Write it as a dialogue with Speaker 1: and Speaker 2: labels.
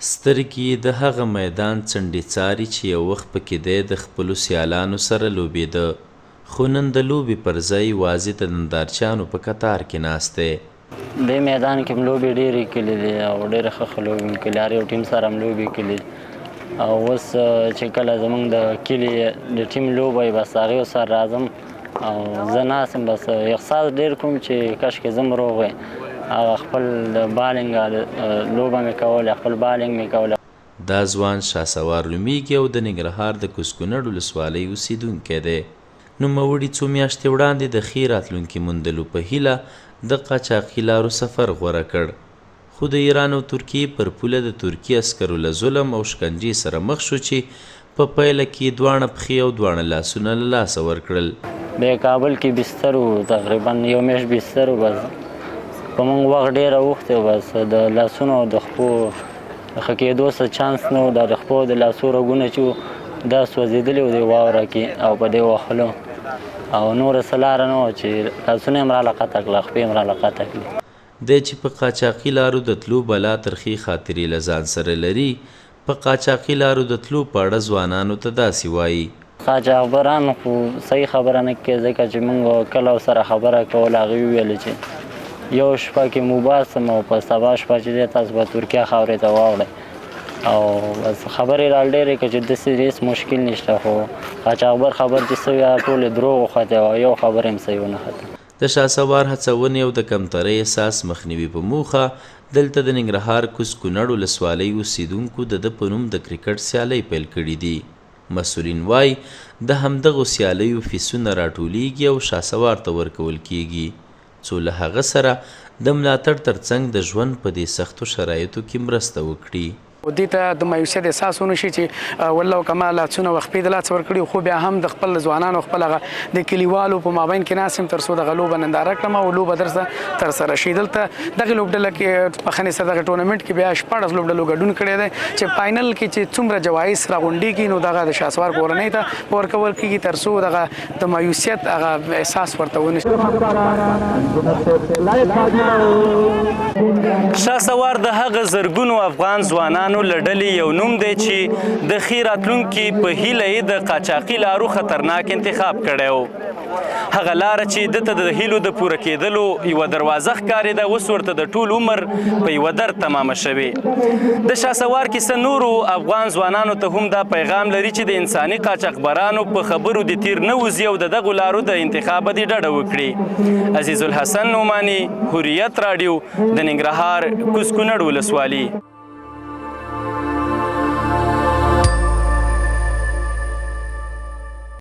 Speaker 1: سترګې یې د هغه میدان څنډې څاري چې یو وخت پکې دی د خپلو سیالانو سره لوبېده، خو نن د لوبې پر ځای یوازې د نندارچیانو په کتار کې ناست دی.
Speaker 2: دې میدان کې هم لوبې ډېرې کړي دي او ډېرې ښه ښه لوبې مې کړي، هر یو ټیم سره هم لوبې کړي. او اوس چې کله زمونږ د کلي د ټیم لوبه وي، بس هغې سره راځم او زه ناست یم، بس احساس ډېر کوم چې کاشکې زه هم روغ وای. هغه خپل د بالینګ لوبه مې کوله، خپل بالینګ مې کوله.
Speaker 1: دا ځوان شاسوار نومېږي او د ننګرهار د کوز کونړ ولسوالۍ اوسېدونکی دی. نوموړي څو میاشتې وړاندې د ښې راتلونکې موندلو په هیله د قاچاقي لارو سفر غوره کړ، خو د ایران او ترکیې پر پوله د ترکي عسکرو له ظلم او شکنجې سره مخ شو چې په پایله کې یې دواړه پښې او دواړه لاسونه له لاسه ورکړل.
Speaker 2: بیا کابل کې بستر و، تقریبا یو میاشت بستر و. بس په موږ وخت ډېر اوښتی و، بس د لاسونو او د خپو ښه کېدو څه چانس نه و. دا د خپو د لاسو رګونه چې وو دا سوځېدلي وو دې واوره کې او په دې وهلو او نوره څه لاره نه وه چې لاسونه یې هم راله قطع کړله، خپې یې هم راله قطع کړې.
Speaker 1: دی چې په قاچاقي لارو د تلو بلا ترخې خاطرې له ځان سره لري، په قاچاقي لارو د تلو په اړه ځوانانو ته داسې وايي.
Speaker 2: قاچاقبران خو صحیح خبره نه کوي، ځکه چې موږ کله سره خبره کوله هغوی ویل چې یو شپه کې مو باسم او په سبا شپه چې دی تاسو به ترکیه خاورې ته واوړئ. او بس خبرې راله ډېرې کړې چې داسې هېڅ مشکل نشته، خو قاچاقبر خبر چې څه وي هغه ټولې دروغ وختې او یو خبره یې هم صحیح ونه خته.
Speaker 1: د شاسوار هڅونې او د کمترۍ احساس مخنیوي په موخه دلته د ننګرهار کوز کونړ ولسوالۍ اوسېدونکو د ده په نوم د کرکټ سیالۍ پیل کړې دي. مسؤلین وايي، د همدغو سیالیو فیسونه راټولېږي او شاسوار ته ورکول کېږي، څو له هغه سره د ملاتړ ترڅنګ د ژوند په دې سختو شرایطو کې مرسته وکړي.
Speaker 3: دې ته د مایوسیت احساس ونه شي چې والله که ما لاسونه او خپې د لاسه ورکړي، خو بیا هم د خپل ځوانانو خپل هغه د کلیوالو په مابین کې ناست یم تر څو دغه لوبه ننداره کړم او لوبه درسره ترسره شي. دلته دغه لوبډله کې بخښنې سره دغه ټورنمنټ کې بیا 16 لوبډلو ګډون کړی دی چې فاینل کې چې څومره جوایز راغونډېږي نو دغه د شاسوار کورنۍ ته ورکول کېږي تر څو دغه د مایوسیت هغه احساس ورته ونه شي.
Speaker 4: شاسوار د هغه زرګونو افغان ځوانانو له ډلې یو نوم دی چې د ښې راتلونکې په هیله یې د قاچاقي لارو خطرناک انتخاب کړی و. هغه لاره چې ده ته د هیلو د پوره کېدلو یوه دروازه ښکارېده، اوس ورته د ټول عمر په یوه درد تمامه شوې. د شاسوار کیسه نورو افغان ځوانانو ته هم دا پیغام لري چې د انساني قاچاقبرانو په خبرو دې تیر نه وځي او د دغو لارو د انتخابه دې ډډه وکړي. عزیز الحسن نعماني، حریت راډیو، د ننګرهار کوز کونړ ولسوالي.